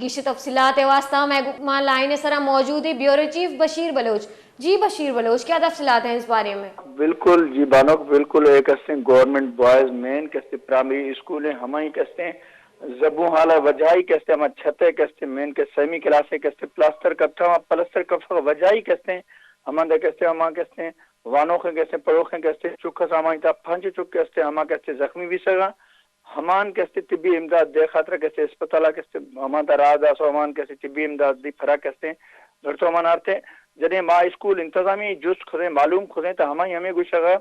گیشتر تفصیلات ءِ واستہ مئے گوں ما لائن ءِ سرا موجود ایں بیورو چیف بشیر بلوچ۔ جی بشیر بلوچ، کیا تفصیلات ہیں اس بارے میں؟ بالکل جی بانک، بالکل ایک استیں گورنمنٹ بوائز مین کستے پرائمری اسکول ہیں، ہمائی کستے زبوں حالا وجہائی کستے ہما چھتے کستے مین کے سیمی کلاسے کستے پلاسٹر کپتا، ہما پلستر کپتا وجہائی کستے ہما دا کستے ہما کستے وانوخیں کستے پڑوخیں کستے چک سامان تا پنچ چک کستے ہما کستے زخمی بھی سگا۔ ہمان کستے طبی امداد دے خاطر کستے اسپتالا کستے ہمان تا راز داسو ہمان کستے طبی امداد دی پھرا کستے گھر تو ہمان آرتے۔ جدیں ما اسکول انتظامی جست کھدیں معلوم کھدیں تو ہمائی ہمیں گوشگا،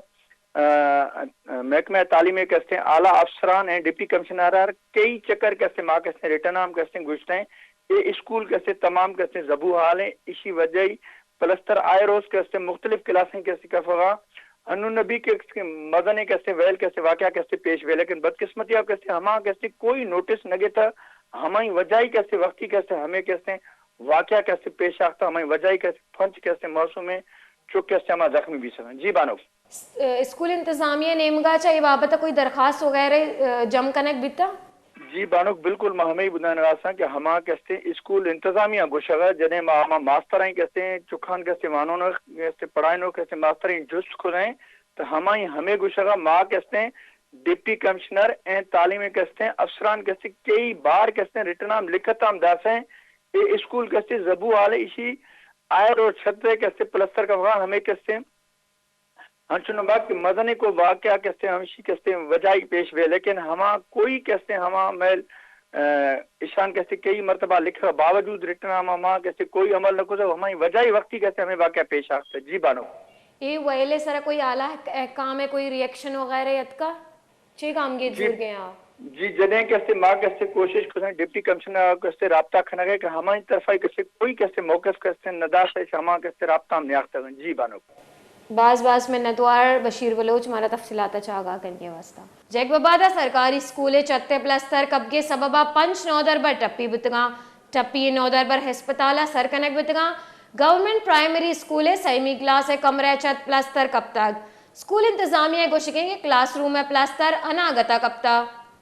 آ، محکمہ تعلیم کستے اعلیٰ افسران ہیں ڈپٹی کمشنر آر کئی چکر کستے ما کستے ریٹن ہم کستے گوشتیں اے اسکول کستے تمام کستے زبو حال ہیں، اسی وجہ پلستر آئے روز کستے مختلف کلاسیں کستے کفغا انو نبی کے مزنے کستے ویل کستے واقعہ کستے پیش وے، لیکن بدقسمتی آپ کستے ہما کستے کوئی نوٹس نہ گتا، ہمائی وجہی کستے وقتی کستے ہمیں کستے واقعہ کستے پیش آختا، ہمائی وجہی کستے پنچ کستے معصومیں چک کستے ہما زخمی بھی سکن۔ جی بانو۔ س-، اسکول انتظامیہ نیمگا چا اے بابت کوئی درخواست وغیرہ، آ، جم کنگ بیتا؟ جی بانک، بالکل ما ہمے بدان راستاں کہ ہما کستے اسکول انتظامیہ گوشگا جنے ما ہما ماسترائیں کستے چکان کستے وانون کستے پڑھائنو کستے ماسترائیں جست کھدائیں تو ہمائی ہمے گوشگا ما کستے ڈپٹی کمشنر ایں تعلیم کستے افسران کستے کئی بار کستے ریٹن ہم لکھت ہم داسیں اے اسکول کستے زبو حال اسی آئر اور چھت کستے پلستر کفغا ہمے کستے انچو نہ بات کہ مزنیں کو واقعہ کستے ہمشی کستے وجائی پیش بے، لیکن ہما کوئی کستے ہما میل، آ، اشان کستے کئی مرتبہ لکھا باوجود ریٹن ہما ما کستے کوئی عمل نہ کتا، ہمائی وجائی وقتی کستے ہمیں واقعہ پیش آختا۔ جی بانو۔ اے ویلے سرا کوئی اعلیٰ احکام ہے، کوئی ریئیکشن وغیرہ اتکا؟ چے گامگیج جی، زورگیں آ؟ جی، جدیں کستے ما کستے کوشش کتیں، ڈپٹی کمشنر کستے رابطہ کھنگے کہ ہمائی طرفا کستے کوئی کستے موقف کستے نداشت، ہما کستے رابطہ ہم نیاختگن۔ جی بانک۔ باز باز منتوار بشیر بلوچ مارا تفصیلات چا آگاہ کنگے واسطہ۔ جیک ببادا سرکاری اسکول چتے پلستر کپگے سببا پنچ نودربر ٹپی بتگاں۔ ٹپی نودربر ہسپتالا سر کنگ بتگاں۔ Government primary school semi class کمرہ چت پلستر کپتگ۔ اسکول انتظامیہ گوشگیں کہ کلاس روم پلستر اناگتا کپتا۔